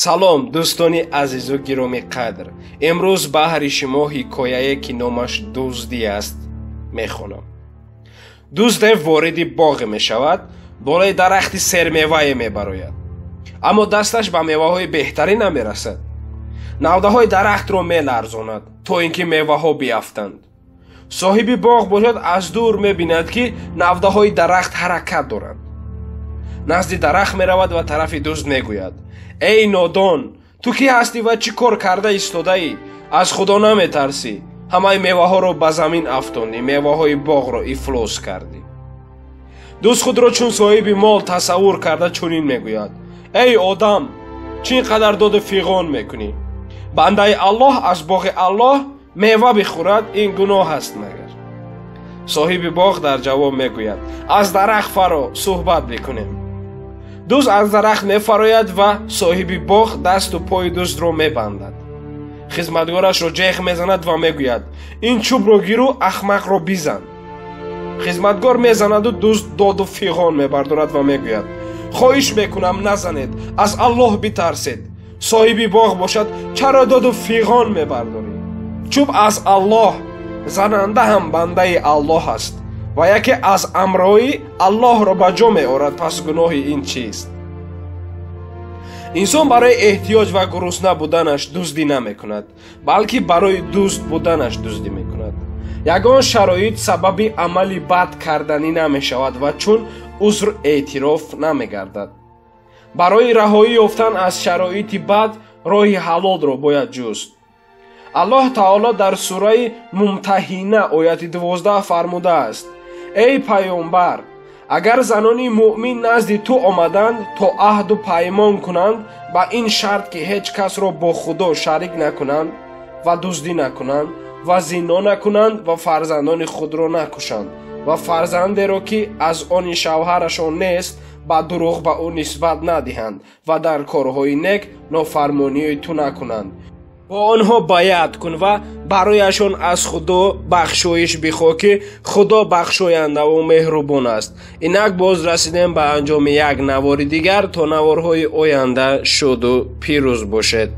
Салом, дӯстони азизу гиромиқадр. Имрӯз баҳри шумо ҳикояе, ки номаш дуздӣ аст, мехонам. Дузде вориди боғе мешавад, болои дарахти сермевае мебарояд. Аммо дасташ ба меваҳои беҳтарин намерасад. Навдаҳои дарахтро меларзонад, то ин ки меваҳо биафтанд. Соҳиби боғ бошад, аз дур мебинад, ки навдаҳои дарахт ҳаракат доранд. Назди дарахт меравад ва тарафи дузд мегӯяд: эй нодон, ту кӣ ҳастӣ ва чӣ кор карда истодаӣ? Аз Худо наметарсӣ? Ҳамаи меваҳоро ба замин афтондӣ, меваҳои боғро ифлос кардӣ. Дузд худро чун соҳиби мол тасаввур карда чунин мегӯяд: эй одам, чӣ ин қадар доду фиғон мекунӣ? Бандаи Аллоҳ аз боғи Аллоҳ мева бихӯрад, ин гуноҳ аст магар? Соҳиби боғ дар ҷавоб мегӯяд: аз дарахт фаро, суҳбат бикунем. Дузд аз дарахт мефарояд ва соҳиби боғ дасту пои дуздро мебандад. Хизматгорашро ҷеғ мезанад ва мегӯяд: ин чӯбро гиру ахмақро бизан. Хизматгор мезанаду дузд доду фиғон мебардорад ва мегӯяд: хоҳиш мекунам, назанед, аз Аллоҳ битарсед. Соҳиби боғ бошад: чаро доду фиғон мебардорӣ? Чӯб аз Аллоҳ, зананда ҳам бандаи Аллоҳ аст ва яке аз амрҳои Аллоҳро ба ҷо меорад, пас гуноҳи ин чист? Инсон барои эҳтиёҷ ва гурусна буданаш дуздӣ намекунад, балки барои дузд буданаш дуздӣ мекунад. Ягон шароит сабаби амали бад карданӣ намешавад ва чун узр эътироф намегардад. Барои раҳоӣ ёфтан аз шароити бад роҳи ҳалолро бояд ҷуст. Аллоҳ таоло дар сураи Мумтаҳина ояти 12 фармудааст: эй паёмбар, агар занони муъмин назди ту омаданд то аҳду паймон кунанд, ба ин шарт ки ҳеҷ касро бо Худо шарик накунанд ва дуздӣ накунанд ва зино накунанд ва фарзандони худро накушанд ва фарзандеро, ки аз они шавҳарашон нест, ба дурӯғ ба ӯ нисбат надиҳанд ва дар корҳои нек нофармонии ту накунанд, бо онҳо баят кун ва барояшон аз Худо бахшоиш бихоҳ, ки Худо бахшояндаву меҳрубон аст. Инак боз расидем ба анҷоми як навори дигар. То наворҳои оянда шоду пирӯз бошед.